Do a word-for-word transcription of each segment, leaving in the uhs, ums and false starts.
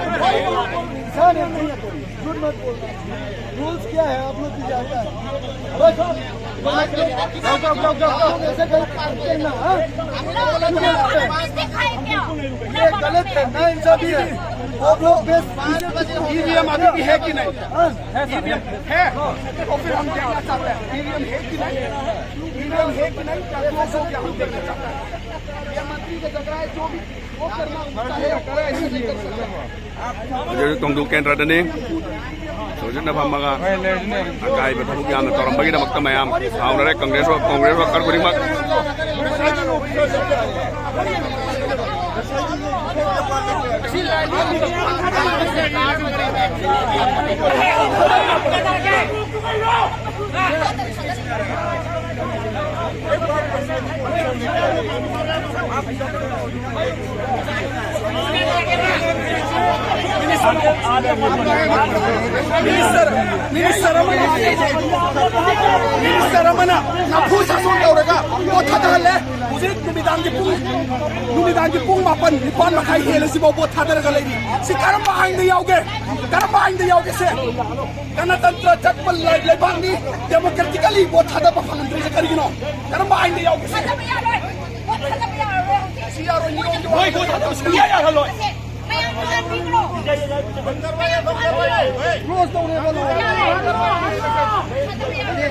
इंसान है, नहीं है कोई। झूठ मत बोलना। रूल्स क्या है, आप लोग भी जानता है। बस, जाओ, जाओ, जाओ, जाओ, जाओ। ऐसे गलत काम करना, हाँ? ये गलत है, ना इंसाफी है। आप लोग बेस ईवीएम अभी भी है कि नहीं? हाँ? ईवीएम है, तो फिर हम देखना चाहते हैं, ईवीएम है कि नहीं? ईवीएम है कि नहीं, क्या क्लोज हो गया, हम देखना चाहते हैं। ये मंत्री का झगड़ा है, जो भी वो करना चाहे, ऐसे नहीं कर सकता। ꯍꯧꯖꯤꯛ ꯍꯧꯖꯤꯛ ꯇꯣꯡꯖꯨ ꯀꯦꯟꯗ꯭ꯔꯗꯅꯤ꯫ ꯍꯧꯖꯤꯛꯅ ꯐꯝꯃꯒ ꯑꯀꯥꯏꯕ ꯊꯕꯛ ꯌꯥꯝꯅ ꯇꯧꯔꯝꯕꯒꯤꯗꯃꯛꯇ ꯃꯌꯥꯝ ꯁꯥꯎꯅꯔꯦ꯫ ꯀꯪꯒ꯭ꯔꯦꯁ ꯀꯪꯒ꯭ꯔꯦꯁ ꯋꯥꯀꯔ ꯈꯨꯗꯤꯡꯃꯛ꯫ ꯃꯤꯅꯤꯁꯇꯔ, ꯃꯤꯅꯤꯁꯇꯔ ꯑꯃꯅ, ꯃꯤꯅꯤꯁꯇꯔ ꯑꯃꯅ ꯅꯝꯐꯨ ꯁꯥꯁꯣꯟ ꯇꯧꯔꯒ ꯄꯣꯠ ꯊꯥꯗꯍꯜꯂꯦ꯫ ꯍꯧꯖꯤꯛ ꯅꯨꯃꯤꯗꯥꯡꯒꯤ ꯄꯨꯡ, ꯅꯨꯃꯤꯗꯥꯡꯒꯤ ꯄꯨꯡ ꯃꯥꯄꯟ, ꯅꯤꯄꯥꯟ ꯃꯈꯥꯏ ꯍꯦꯜꯂꯁꯤꯐꯥꯎ ꯄꯣꯠ ꯊꯥꯗꯔꯒ ꯂꯩꯔꯤ꯫ ꯁꯤ ꯀꯔꯝꯕ ꯑꯥꯏꯟꯗ ꯌꯥꯎꯒꯦ? ꯀꯔꯝꯕ ꯑꯥꯏꯟꯗ ꯌꯥꯎꯒꯦ ꯁꯦ? ꯒꯅꯇꯟꯇ꯭ꯔ ꯆꯠꯄ ꯂꯩ-, ꯂꯩꯕꯥꯛꯅꯤ, ꯗꯦꯃꯣꯀ꯭ꯔꯦꯇꯤꯀꯦꯂꯤ ꯚꯣꯠ ꯊꯥꯗꯕ ꯐꯪꯍꯟꯗ꯭ꯔꯤꯁꯦ ꯀꯔꯤꯒꯤꯅꯣ? ꯀꯔꯝꯕ ꯑꯥꯏꯟꯗ ꯌꯥꯎꯒꯦ ꯁꯦ? ꯊꯥꯗꯕ ꯌꯥꯔꯣꯏ꯫ ꯚꯣꯠ ꯊꯥꯗꯕ ꯌꯥꯔꯔꯣꯏ ꯍꯧꯖꯤꯛ꯫ ꯁꯤ ꯌꯥꯔꯣꯏ, ꯅꯤꯌꯣꯝꯒꯤ ꯋꯥ-, ꯃꯣꯏ ꯚꯣꯠ ꯊꯥꯗꯕ ꯁꯨꯡꯌꯥ ꯌꯥꯔꯍꯜꯂꯣꯏ꯫ ꯃꯌꯥꯝ ꯇꯣꯉꯥꯟꯕꯤꯈ꯭ꯔꯣ꯫ ꯃꯌꯥꯝ ꯇꯣꯉꯥꯟꯕꯤꯈ꯭ꯔꯣ꯫ ꯀ꯭ꯂꯣꯖ ꯇꯧꯔꯦꯕ, ꯂꯣꯏꯔꯦ꯫ ꯌꯥꯔꯣꯏ꯫ ꯊꯥꯗꯕ ꯌꯥꯔꯣꯏ꯫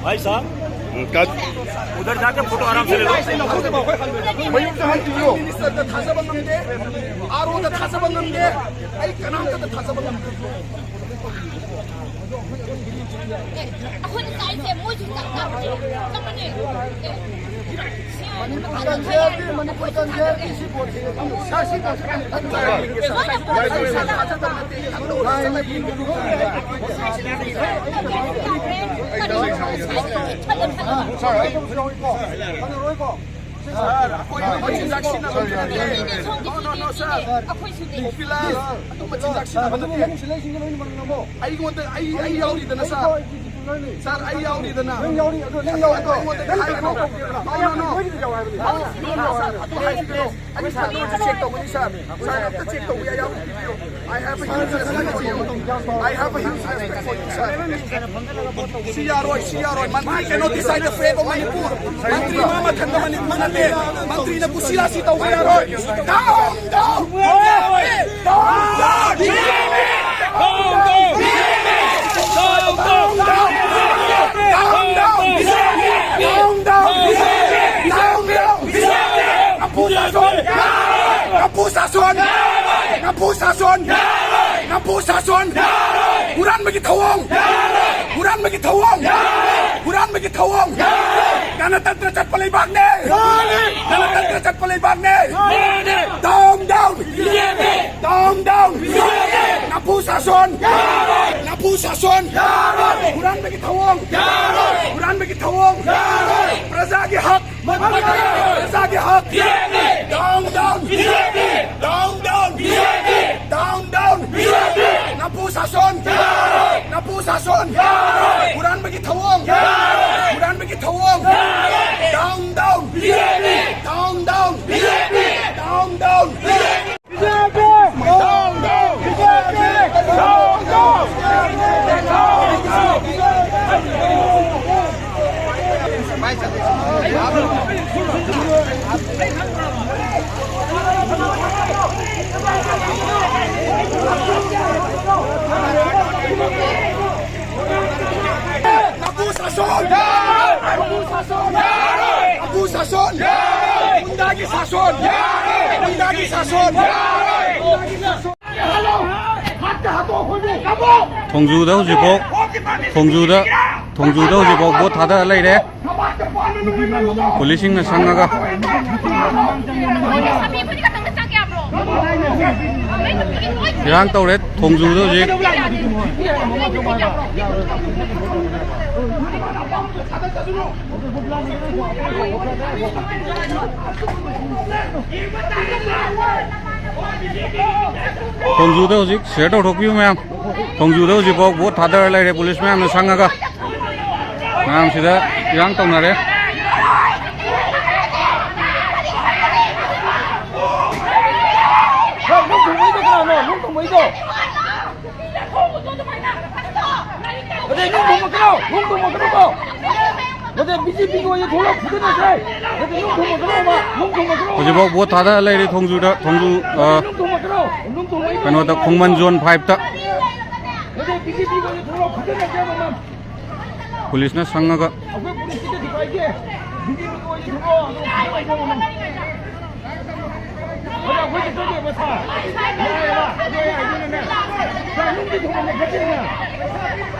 भाई साहब, ꯎꯝ, ꯀꯠ-, उधर जाके फोटो आराम से ले लो। ꯃꯌꯨꯝꯗ ꯍꯟꯈꯤꯌꯣ꯫ ꯃꯤꯅꯤꯁꯇꯔꯗ ꯊꯥꯖꯕ ꯉꯝꯗꯦ, ꯑꯥꯔ ꯑꯣꯗ ꯊꯥꯖꯕ ꯉꯝꯗꯦ, ꯑꯩ ꯀꯅꯥꯝꯇꯗ ꯊꯥꯖꯕ ꯉꯝꯗꯦ꯫ ꯑꯩꯈꯣꯏꯅ ꯆꯥꯏꯁꯦ ꯃꯣꯏꯁꯨ ꯆꯞ ꯆꯥꯕꯅꯦ, ꯆꯞ ꯃꯥꯟꯅꯩ꯫ ꯃꯅꯤꯄꯨꯔ ꯀꯟꯖꯦ, ꯃꯅꯤꯄꯨꯔ ꯀꯟꯖꯦ, ꯁꯤ ꯄꯣꯠꯁꯦ꯫ ꯁꯥꯔ, ꯁꯤ ꯄꯣꯠꯁꯦ꯫ ꯁꯥꯔ, ꯑꯩ ꯐꯪꯉꯔꯣꯏꯀꯣ꯫ ꯁꯥꯔ, ꯑꯩꯈꯣꯏ ꯃꯆꯤꯟꯖꯥꯛ ꯁꯤꯖꯤꯟꯅꯕ ꯅꯠꯇꯦ꯫ No, no, no, ꯁꯥꯔ꯫ ꯑꯩꯈꯣꯏꯁꯨꯅꯦ꯫ ꯀꯣꯐꯤꯂꯥꯜ, ꯑꯗꯨ ꯃꯆꯤꯟꯖꯥꯛ ꯁꯤꯖꯤꯟꯅꯕ ꯅꯠꯇꯦ꯫ ꯑꯩꯉꯣꯟꯗ, ꯑꯩ, ꯑꯩ ꯌꯥꯎꯔꯤꯗꯅ, ꯁꯥꯔ꯫ ꯁꯥꯔ, ꯑꯩ ꯌꯥꯎꯔꯤꯗꯅ꯫ ꯅꯪ ꯌꯥꯎꯔꯤ, ꯑꯗꯣ ꯅꯪ ꯌꯥꯎꯔꯤꯗꯣ꯫ ꯑꯗꯣ ꯑꯩꯉꯣꯟꯗ ꯅꯪ ꯍꯥꯏꯒꯅꯨ꯫ ꯀꯩꯅꯣ ꯇꯧꯒꯦ꯫ No, no, no꯫ ꯅꯪ ꯌꯥꯎꯔꯤ ꯍꯥꯏꯕꯅꯤ꯫ No, no, ꯁꯥꯔ, ꯑꯗꯨ ꯍꯥꯏꯕꯤꯒꯅꯨ꯫ ꯑꯩ ꯁꯥꯔ ꯑꯝꯇ ꯆꯦꯛ ꯇꯧꯕꯅꯤ, ꯁꯥꯔ꯫ ꯁꯥꯔ ꯑꯝꯇ ꯆꯦꯛ ꯇꯧꯕ ꯌꯥꯏ, ꯌꯥꯎꯕꯤꯌꯨ꯫ I have a huge respect for you. I have a huge respect for you, sir. ꯁꯤ ꯌꯥꯔꯣꯏ, ꯁꯤ ꯌꯥꯔꯣꯏ꯫ ꯃꯟꯇ꯭ꯔꯤ cannot decide the fate of Manipur. ꯃꯟꯇ꯭ꯔꯤ ꯃꯥ ꯃꯊꯟꯇ ꯃꯅꯤꯄꯨꯔ ꯅꯠꯇꯦ꯫ ꯃꯟꯇ꯭ꯔꯤꯅ ꯀꯨꯁꯤꯔꯥꯁꯤ ꯇꯧꯕ ꯌꯥꯔꯣꯏ꯫ Down, down! Down, down! Down, down! Down, down! ꯅꯝꯐꯨ ꯁꯥꯁꯣꯟ! ꯅꯝꯐꯨ ꯁꯥꯁꯣꯟ! ꯅꯝꯐꯨ ꯁꯥꯁꯣꯟ! ꯅꯝꯐꯨ ꯁꯥꯁꯣꯟ! ꯍꯨꯔꯥꯟꯕꯒꯤ ꯊꯧꯑꯣꯡ! ꯍꯨꯔꯥꯟꯕꯒꯤ ꯊꯧꯑꯣꯡ! ꯍꯨꯔꯥꯟꯕꯒꯤ ꯊꯧꯑꯣꯡ! ꯒꯅꯇꯟꯇ꯭ꯔ ꯆꯠꯄ ꯂꯩꯕꯥꯛꯅꯦ! ꯒꯅꯇꯟꯇ꯭ꯔ ꯆꯠꯄ ꯂꯩꯕꯥꯛꯅꯦ! Down, down! Down, down! ꯅꯝꯐꯨ ꯁꯥꯁꯣꯟ! ꯅꯝꯐꯨ ꯁꯥꯁꯣꯟ! ꯍꯨꯔꯥꯟꯕꯒꯤ ꯊꯧꯑꯣꯡ! ꯍꯨꯔꯥꯟꯕꯒꯤ ꯊꯧꯑꯣꯡ! ꯄ꯭ꯔꯖꯥꯒꯤ ꯍꯛ! ꯄ꯭ꯔꯖꯥꯒꯤ ꯍꯛ! Down, down! Down, down! Down, down! ꯅꯝꯐꯨ ꯁꯥꯁꯣꯟ! ꯅꯝꯐꯨ ꯁꯥꯁꯣꯟ! ꯍꯨꯔꯥꯟꯕꯒꯤ ꯊꯧꯑꯣꯡ! ꯍꯨꯔꯥꯟꯕꯒꯤ ꯊꯧꯑꯣꯡ! Down, down! Down, down! Down, down! ꯅꯝꯐꯨ ꯁꯥꯁꯣꯟ! ꯅꯝꯐꯨ ꯁꯥꯁꯣꯟ! ꯅꯝꯐꯨ ꯁꯥꯁꯣꯟ! ꯒꯨꯟꯗꯥꯒꯤ ꯁꯥꯁꯣꯟ! ꯒꯨꯟꯗꯥꯒꯤ ꯁꯥꯁꯣꯟ! ꯊꯣꯡꯖꯨꯗ ꯍꯧꯖꯤꯛꯐꯥꯎ, ꯊꯣꯡꯖꯨꯗ, ꯊꯣꯡꯖꯨꯗ ꯍꯧꯖꯤꯛꯐꯥꯎ ꯚꯣꯠ ꯊꯥꯗ ꯂꯩꯔꯦ꯫ ꯄꯨꯂꯤꯁꯁꯤꯡꯅ ꯁꯪꯉꯒ ꯏꯔꯥꯡ ꯇꯧꯔꯦ ꯊꯣꯡꯖꯨꯗ ꯍꯧꯖꯤꯛ꯫ ꯊꯣꯡꯖꯨꯗ ꯍꯧꯖꯤꯛ ꯁꯤꯌꯔ ꯇꯧꯊꯣꯛꯄꯤꯌꯨ ꯃꯌꯥꯝ꯫ ꯊꯣꯡꯖꯨꯗ ꯍꯧꯖꯤꯛꯐꯥꯎ ꯚꯣꯠ ꯊꯥꯗꯔ ꯂꯩꯔꯦ ꯄꯨꯂꯤꯁ ꯃꯌꯥꯝꯅ ꯁꯪꯉꯒ꯫ ꯃꯌꯥꯝꯁꯤꯗ ꯏꯔꯥꯡ ꯇꯧꯅꯔꯦ꯫ ꯅꯨꯡ ꯊꯣꯡꯕꯩꯗꯣ ꯀꯅꯥꯅꯣ? ꯅꯨꯡ ꯊꯣꯡꯕꯩꯗꯣ? ꯑꯗꯩ ꯅꯨꯡ ꯊꯣꯡꯕ ꯀꯅꯥ? ꯅꯨꯡ ꯊꯣꯡꯕ ꯀꯅꯥ? ꯅꯠꯇꯦ, ꯕꯤ ꯖꯦ ꯄꯤꯒꯤ ꯑꯣꯏꯅ ꯊꯣꯛꯂꯛꯑꯣ, ꯐꯨꯗꯠꯅꯁꯦ꯫ ꯅꯠꯇꯦ, ꯅꯨꯡ ꯊꯣꯡꯕ ꯀꯅꯥ? ꯅꯨꯡ ꯊꯣꯡꯕ ꯀꯅꯥ? ꯍꯧꯖꯤꯛꯐꯥꯎ ꯚꯣꯠ ꯊꯥꯗ ꯂꯩꯔꯤ ꯊꯣꯡꯖꯨꯗ, ꯊꯣꯡꯖꯨ, ꯑ, ꯅꯨꯡ ꯊꯣꯡꯕ ꯀꯅꯥ? ꯅꯨꯡ ꯊꯣꯡꯕ ꯀꯅꯥ? ꯀꯩꯅꯣꯗ, ꯈꯣꯡꯃꯟ ꯖꯣꯟ ꯐꯥꯏꯚꯇ꯫ ꯅꯠꯇꯦ, ꯕꯤ ꯖꯦ ꯄꯤꯒꯤ ꯑꯣꯏꯅ ꯊꯣꯛꯂꯛꯑꯣ, ꯐꯨꯗꯠꯅꯁꯦ ꯍꯥꯏꯕ ꯅꯪ꯫ ꯄꯨꯂꯤꯁꯅ ꯁꯪꯉꯒ꯫ ꯑꯩꯈꯣꯏ ꯄꯨꯂꯤꯁꯀꯤꯗꯤ ꯊꯨꯒꯥꯏꯗꯦ꯫ ꯕꯤ ꯖꯦ ꯄꯤꯒꯤ ꯑꯣꯏꯅ ꯊꯣꯛꯂꯛꯑꯣ, ꯑꯗꯨ ꯊꯣꯛꯂꯛꯑꯣ꯫ ꯑꯗꯣ ꯑꯩꯈꯣꯏ ꯆꯠꯆꯗꯦꯕ ꯁꯥꯔ꯫ ꯌꯥꯏꯌꯦꯕ? ꯑꯗꯨ ꯑꯩ ꯍꯥꯏꯗꯣꯏꯅꯅꯦ꯫ ꯁꯥꯔ, ꯅꯨꯡꯗꯤ ꯊꯣꯡꯕ ꯐꯠꯇꯦꯗꯅ꯫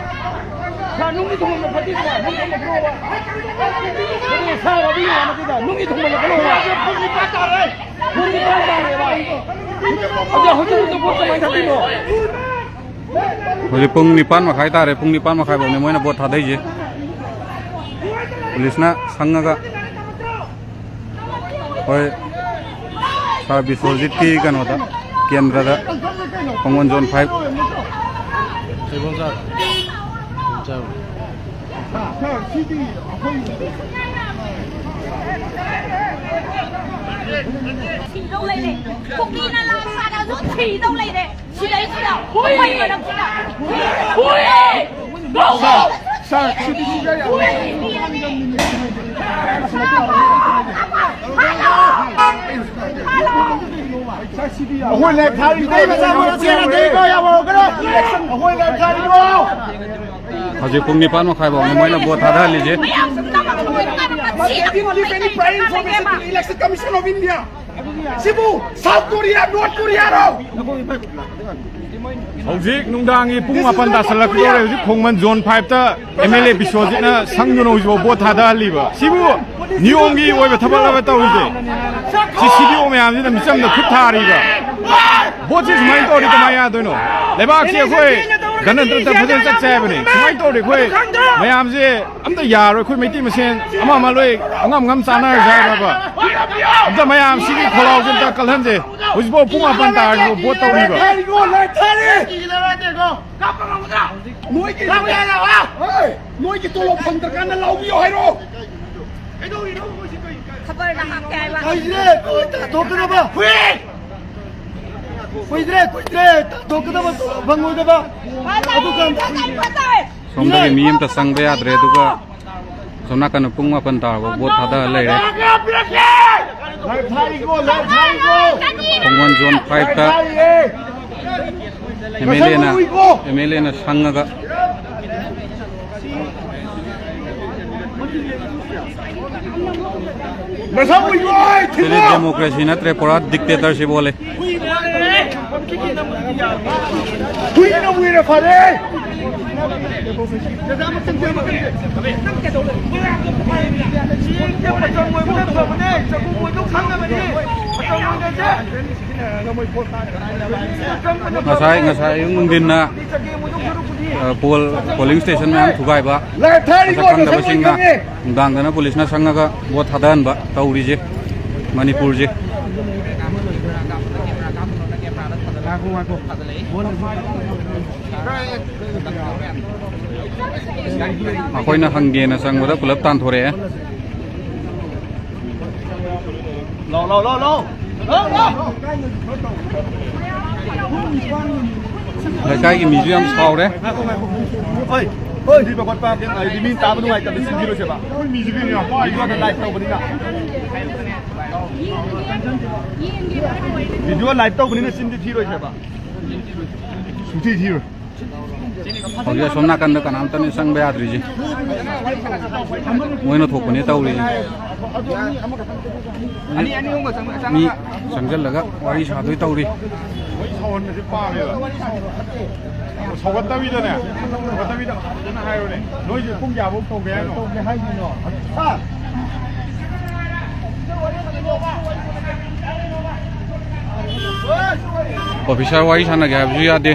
ꯁꯥꯔ, ꯅꯨꯡꯗꯤ ꯊꯣꯡꯕ ꯐꯠꯇꯦꯗꯅ꯫ ꯅꯨꯡ ꯊꯣꯡꯕ ꯊꯣꯛꯑꯣꯕ꯫ ꯑꯗꯨ ꯁꯥꯔ, ꯑꯗꯨꯒꯤ ꯋꯥ ꯅꯠꯇꯦꯗ꯫ ꯅꯨꯡꯒꯤ ꯊꯣꯡꯕ ꯂꯧꯈꯠꯂꯣꯕ꯫ ꯄꯨꯡ ꯅꯤꯄꯥꯟ ꯇꯥꯔꯦ꯫ ꯄꯨꯡ ꯅꯤꯄꯥꯟ ꯇꯥꯔꯦꯕ꯫ ꯑꯗꯣ ꯍꯧꯖꯤꯛ ꯍꯧꯖꯤꯛ ꯄꯣꯠ ꯀꯃꯥꯏꯅ ꯊꯥꯗꯣꯏꯅꯣ? ꯍꯧꯖꯤꯛ ꯄꯨꯡ ꯅꯤꯄꯥꯟ ꯃꯈꯥꯏ ꯇꯥꯔꯦ꯫ ꯄꯨꯡ ꯅꯤꯄꯥꯟ ꯃꯈꯥꯏ ꯐꯥꯎꯅꯤ ꯃꯣꯏꯅ ꯚꯣꯠ ꯊꯥꯗꯩꯁꯦ꯫ ꯄꯨꯂꯤꯁꯅ ꯁꯪꯉꯒ꯫ ꯍꯣꯏ, ꯁꯥꯔ ꯕꯤꯁ꯭ꯋꯖꯤꯠꯀꯤ ꯀꯩꯅꯣꯗ, ꯀꯦꯟꯗ꯭ꯔꯗ, ꯈꯣꯡꯃꯟ ꯖꯣꯟ ꯐꯥꯏꯚ꯫ ꯊꯣꯏꯕꯣꯡ ꯁꯥꯔ꯫ ꯁꯥꯔ, ꯁꯤꯗꯤ ꯑꯩꯈꯣꯏ ꯊꯤꯗꯧ ꯂꯩꯔꯦ꯫ ꯀꯨꯀꯤ ꯅꯂꯥ ꯁꯥꯟꯅꯁꯨ ꯊꯤꯗꯧ ꯂꯩꯔꯦ꯫ ꯁꯤꯗꯩꯁꯤꯗ ꯃꯩ ꯃꯔꯛꯁꯤꯗ꯫ ꯁꯥꯔ, ꯁꯤꯗꯤ ꯁꯤꯗ ꯌꯥꯝ ꯑꯩꯈꯣꯏ ꯂꯥꯏꯔꯤꯛ ꯊꯥꯔꯤꯕꯣ? ꯑꯩꯈꯣꯏ ꯂꯥꯏꯔꯤꯛ ꯊꯥꯔꯤꯕꯣ? ꯍꯧꯖꯤꯛ ꯄꯨꯡ ꯅꯤꯄꯥꯟ ꯃꯈꯥꯏ ꯐꯥꯎꯅꯤ ꯃꯣꯏꯅ vote ꯊꯥꯗꯍꯜꯂꯤꯁꯦ꯫ But they didn't give any prior information to the Election Commission of India. ꯁꯤꯕꯨ South Korea, North Korea ꯔꯣ? ꯍꯧꯖꯤꯛ ꯅꯨꯡꯗꯥꯡꯒꯤ ꯄꯨꯡ ꯃꯥꯄꯟ ꯇꯥꯁꯜꯂꯛꯀꯗꯧꯔꯦ꯫ ꯍꯧꯖꯤꯛ ꯈꯣꯡꯃꯟ ꯖꯣꯟ ꯐꯥꯏꯚꯇ ꯑꯦꯝ ꯑꯦꯜ ꯑꯦ ꯕꯤꯁ꯭ꯋꯖꯤꯠꯅ ꯁꯪꯗꯨꯅ ꯍꯧꯖꯤꯛꯐꯥꯎ ꯚꯣꯠ ꯊꯥꯗꯍꯜꯂꯤꯕ꯫ ꯁꯤꯕꯨ ꯅꯤꯌꯣꯝꯒꯤ ꯑꯣꯏꯕ ꯊꯕꯛꯂꯕ ꯇꯧꯔꯤꯁꯦ? ꯁꯤ ꯁꯤ ꯗꯤ ꯑꯣ ꯃꯌꯥꯝꯁꯤꯅ ꯃꯤꯆꯝꯗ ꯈꯨꯠ ꯊꯥꯔꯤꯕ꯫ ꯚꯣꯠꯁꯤ ꯁꯨꯃꯥꯏꯅ ꯇꯧꯔꯗꯤ ꯀꯃꯥꯏꯅ ꯌꯥꯗꯣꯏꯅꯣ? ꯂꯩꯕꯥꯛꯁꯤ ꯑꯩꯈꯣꯏ ꯒꯅꯇꯟꯇ꯭ꯔ ꯐꯖꯅ ꯆꯠꯁꯦ ꯍꯥꯏꯕꯅꯤ꯫ ꯁꯨꯃꯥꯏꯅ ꯇꯧꯔꯗꯤ ꯑꯩꯈꯣꯏ ꯃꯌꯥꯝꯁꯦ ꯑꯝꯇ ꯌꯥꯔꯣꯏ꯫ ꯑꯩꯈꯣꯏ ꯃꯩꯇꯩ ꯃꯁꯦꯟ ꯑꯃ ꯑꯃ ꯂꯣꯏ ꯑꯉꯝ ꯑꯉꯝ ꯆꯥꯟꯅꯔꯁꯦ ꯍꯥꯏꯕ꯫ ꯑꯝꯇ ꯃꯌꯥꯝ ꯁꯤꯒꯤ ꯈꯣꯜꯂꯥꯎꯁꯦ ꯑꯝꯇ ꯀꯜꯍꯟꯁꯦ꯫ ꯍꯧꯖꯤꯛꯐꯥꯎ ꯄꯨꯡ ꯃꯥꯄꯟ ꯇꯥꯔꯁꯤꯐꯥꯎ ꯚꯣꯠ ꯇꯧꯔꯤꯕ꯫ ꯅꯣꯏꯒꯤ, ꯅꯣꯏꯒꯤ ꯇꯣꯂꯣꯞ ꯐꯪꯗ꯭ꯔꯀꯥꯟꯗ ꯂꯧꯕꯤꯌꯣ ꯍꯥꯏꯔꯣ꯫ ꯈꯕꯔꯗ ꯍꯥꯞꯀꯦ ꯍꯥꯏꯕ꯫ ꯀꯨꯏꯗ꯭ꯔꯦ, ꯀꯨꯏꯗ꯭ꯔꯦ ꯇꯥꯟꯊꯣꯛꯀꯗꯕ꯫ ꯀꯨꯏꯗ꯭ꯔꯦ, ꯀꯨꯏꯗ꯭ꯔꯦ ꯇꯥꯟꯊꯣꯛꯀꯗꯕ, ꯇꯣꯂꯣꯞ ꯐꯪꯉꯣꯏꯗꯕ꯫ ꯑꯗꯨꯀꯥꯟꯗ ꯁꯣꯝꯗꯒꯤ ꯃꯤ ꯑꯝꯇ ꯆꯪꯕ ꯌꯥꯗ꯭ꯔꯦ, ꯑꯗꯨꯒ ꯁꯣꯝ ꯅꯥꯀꯟꯗ ꯄꯨꯡ ꯃꯥꯄꯟ ꯇꯥꯔꯕ ꯚꯣꯠ ꯊꯥꯗ ꯂꯩꯔꯦ꯫ ꯈꯣꯡꯕꯣꯟ ꯖꯣꯟ ꯐꯥꯏꯚꯇ ꯑꯦꯝ ꯑꯦꯜ ꯑꯦꯅ, ꯑꯦꯝ ꯑꯦꯜ ꯑꯦꯅ ꯁꯪꯉꯒ ꯁꯤꯗꯤ ꯗꯦꯃꯣꯀ꯭ꯔꯦꯁꯤ ꯅꯠꯇ꯭ꯔꯦ, ꯄꯨꯔꯥ ꯗꯤꯛꯇꯦꯇꯔꯁꯤꯞ ꯑꯣꯜꯂꯦ꯫ ꯍꯨꯏꯅ ꯎꯏꯔꯦ ꯐꯔꯦ꯫ ꯉꯁꯥꯏ, ꯉꯁꯥꯏ ꯑꯌꯨꯛ ꯅꯨꯡꯊꯤꯟꯅ, ꯑ, ꯄꯣꯜ, ꯄꯣꯂꯤꯡ ꯁ꯭ꯇꯦꯁꯟ ꯃꯌꯥꯝ ꯊꯨꯒꯥꯏꯕ, ꯂꯥꯏꯞ ꯊꯥꯔꯤꯀꯣ, ꯃꯁꯛ ꯈꯪꯗꯕꯁꯤꯡꯅ ꯅꯁꯛ ꯂꯣꯏ ꯈꯪꯉꯦ꯫ ꯅꯨꯡꯗꯥꯡꯗꯅ ꯄꯨꯂꯤꯁꯅ ꯁꯪꯉꯒ ꯚꯣꯠ ꯊꯥꯗꯍꯟꯕ ꯇꯧꯔꯤꯁꯦ ꯃꯅꯤꯄꯨꯔꯁꯦ꯫ ꯃꯈꯣꯏꯅ ꯍꯪꯒꯦꯅ ꯆꯪꯕꯗ ꯄꯨꯂꯞ ꯇꯥꯟꯊꯣꯔꯛꯑꯦ꯫ ꯂꯥꯎ, ꯂꯥꯎ, ꯂꯥꯎ, ꯂꯥꯎ꯫ ꯂꯥꯎ, ꯂꯥꯎ꯫ ꯂꯩꯀꯥꯏꯒꯤ ꯃꯤꯁꯨ ꯌꯥꯝ ꯁꯥꯎꯔꯦ꯫ ꯉꯥꯏꯈꯣ, ꯉꯥꯏꯈꯣ꯫ ꯍꯣꯏ, ꯍꯣꯏ꯫ ꯊꯤꯕ ꯈꯣꯠꯄ, ꯍꯥꯏꯗꯤ ꯃꯤ ꯇꯥꯕ ꯅꯨꯡꯉꯥꯏꯇꯕꯗꯤ ꯁꯤꯟꯕꯤꯔꯣꯏꯁꯦꯕ꯫ ꯚꯤꯗꯤꯑꯣꯗ ꯂꯥꯏꯚ ꯇꯧꯕꯅꯤꯅ꯫ ꯚꯤꯗꯤꯑꯣ ꯂꯥꯏꯚ ꯇꯧꯕꯅꯤꯅ ꯆꯤꯟꯗꯤ ꯊꯤꯔꯣꯏꯁꯦꯕ꯫ ꯁꯨꯡꯊꯤ ꯊꯤꯔꯣꯏ꯫ ꯍꯧꯖꯤꯛ ꯑꯁꯣꯝ ꯅꯥꯀꯟꯗ ꯀꯅꯥꯝꯇꯅ ꯆꯪꯕ ꯌꯥꯗ꯭ꯔꯤꯁꯦ꯫ ꯃꯣꯏꯅ ꯊꯣꯛꯄꯅꯦ ꯇꯧꯔꯤꯁꯦ꯫ ꯃꯤ ꯆꯪꯁꯤꯜꯂꯒ ꯋꯥꯔꯤ ꯁꯥꯗꯣꯏ ꯇꯧꯔꯤ꯫ ꯋꯥꯔꯤ ꯁꯥꯎꯍꯟꯕꯁꯦ ꯄꯥꯝꯃꯦꯕ꯫ ꯁꯧꯒꯠꯇꯕꯤꯗꯅꯦ, ꯁꯧꯒꯠꯇꯕꯤꯗ ꯐꯖꯅ ꯍꯥꯏꯔꯣꯅꯦ꯫ ꯅꯣꯏꯁꯦ ꯄꯨꯡ ꯀꯌꯥꯐꯧ ꯇꯧꯒꯦ ꯍꯥꯏꯅꯣ? ꯑꯣꯐꯤꯁꯥꯔ ꯋꯥꯔꯤ ꯁꯥꯟꯅꯒꯦ ꯍꯥꯏꯕꯁꯨ ꯌꯥꯗꯦ꯫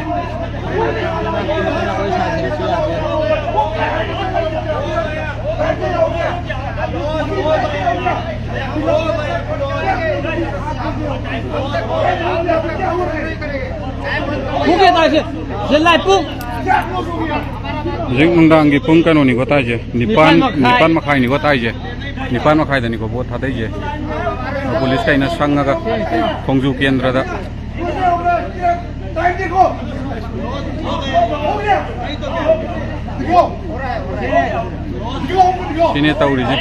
ꯍꯧꯖꯤꯛ ꯅꯨꯡꯗꯥꯡꯒꯤ ꯄꯨꯡ ꯀꯩꯅꯣꯅꯤꯀꯣ ꯇꯥꯏꯁꯦ, ꯅꯤꯄꯥꯟ, ꯅꯤꯄꯥꯟ ꯃꯈꯥꯏꯅꯤꯀꯣ ꯇꯥꯏꯁꯦ꯫ ꯅꯤꯄꯥꯟ ꯃꯈꯥꯏꯗꯅꯤꯀꯣ ꯚꯣꯠ ꯊꯥꯗꯩꯁꯦ꯫ ꯄꯨꯂꯤꯁ ꯀꯩꯅ ꯁꯪꯉꯒ ꯈꯣꯡꯖꯨ ꯀꯦꯟꯗ꯭ꯔꯗ꯫ ꯁꯤꯅꯦ ꯇꯧꯔꯤꯁꯦ꯫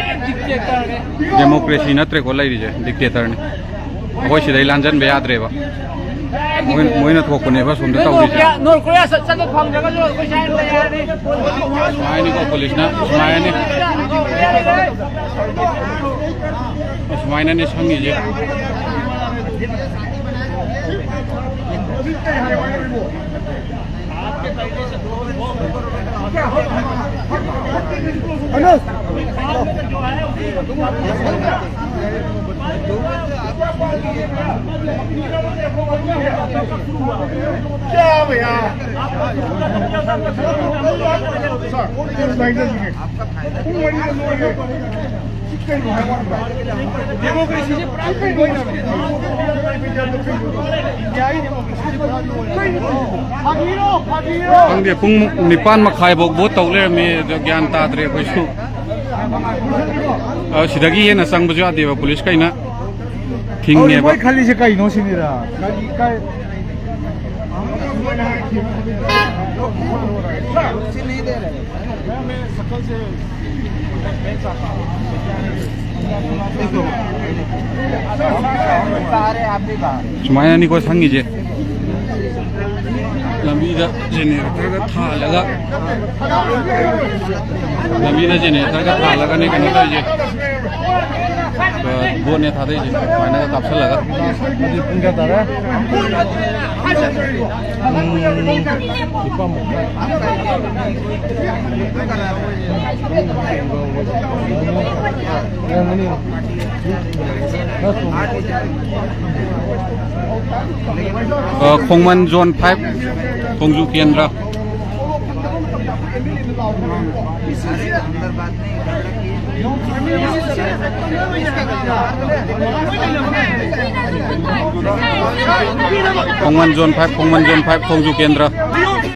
ꯗꯦꯃꯣꯀ꯭ꯔꯦꯁꯤ ꯅꯠꯇ꯭ꯔꯦꯀꯣ ꯂꯩꯔꯤꯁꯦ, ꯗꯤꯛꯇꯦꯇꯔꯅꯤ꯫ ꯑꯩꯈꯣꯏ ꯁꯤꯗꯩ ꯂꯥꯟꯖꯟꯕ ꯌꯥꯗ꯭ꯔꯦꯕ꯫ ꯃꯣꯏ-, ꯃꯣꯏꯅ ꯊꯣꯛꯄꯅꯦꯕ ꯑꯁꯣꯝꯗ ꯇꯧꯔꯤꯁꯦ꯫ ꯅꯣꯔꯠ ꯀꯣꯔꯤꯌꯥ ꯆꯠ-, ꯆꯠꯄ ꯐꯪꯗ꯭ꯔꯒꯁꯨ ꯑꯩꯈꯣꯏ ꯁ꯭ꯋꯥꯏꯗ ꯂꯩ ꯍꯥꯏꯔꯗꯤ꯫ ꯁꯨꯃꯥꯏꯅꯀꯣ ꯄꯨꯂꯤꯁꯅ ꯁꯨꯃꯥꯏꯅꯅꯤ꯫ ꯁꯨꯃꯥꯏꯅꯅꯤ ꯁꯪꯉꯤꯁꯦ꯫ क्या भैया? सर, ꯈꯪꯗꯦ, ꯄꯨꯡ ꯅꯤꯄꯥꯟ ꯃꯈꯥꯏꯐꯥꯎ ꯚꯣꯠ ꯇꯧ ꯂꯩꯔꯝꯃꯦ꯫ ꯑꯗꯣ ꯒ꯭ꯌꯥꯟ ꯇꯥꯗ꯭ꯔꯦ ꯑꯩꯈꯣꯏꯁꯨ꯫ ꯑ, ꯁꯤꯗꯒꯤ ꯍꯦꯟꯅ ꯆꯪꯕꯁꯨ ꯌꯥꯗꯦꯕ, ꯄꯨꯂꯤꯁ ꯀꯩꯅ ꯊꯤꯡꯉꯦꯕ꯫ ꯃꯣꯏ ꯈꯜꯂꯤꯁꯦ ꯀꯩꯅꯣ ꯁꯤꯅꯤꯗ? ꯀꯔꯤ, ꯀꯥꯏ? ꯁꯨꯃꯥꯏꯅꯅꯤꯀꯣ ꯁꯪꯉꯤꯁꯦ꯫ ꯂꯝꯕꯤꯗ ꯖꯦꯅꯦꯔꯦꯇꯔꯒ ꯊꯥꯜꯂꯒ, ꯂꯝꯕꯤꯗ ꯖꯦꯅꯦꯔꯦꯇꯔꯒ ꯊꯥꯜꯂꯒꯅꯦ ꯀꯩꯅꯣ ꯇꯧꯔꯤꯁꯦ꯫ ꯑ, ꯕꯣꯠꯅꯦ ꯊꯥꯗꯩꯁꯦ ꯁꯨꯃꯥꯏꯅꯒ ꯀꯥꯞꯁꯜꯂꯒ꯫ ꯑꯗꯨꯗꯤ ꯄꯨꯡ ꯀꯌꯥ ꯇꯥꯔꯦ? ꯎꯝ, ꯅꯤꯄꯥꯟ ꯃꯈꯥꯏ꯫ ꯂꯩꯔꯝꯒꯅꯤ꯫ ꯑ, ꯈꯣꯡꯃꯟ ꯖꯣꯟ ꯐꯥꯏꯚ, ꯊꯣꯡꯖꯨ ꯀꯦꯟꯗ꯭ꯔ꯫ ꯈꯣꯡꯃꯟ ꯖꯣꯟ ꯐꯥꯏꯚ, ꯈꯣꯡꯃꯟ ꯖꯣꯟ ꯐꯥꯏꯚ, ꯊꯣꯡꯖꯨ ꯀꯦꯟꯗ꯭ꯔ꯫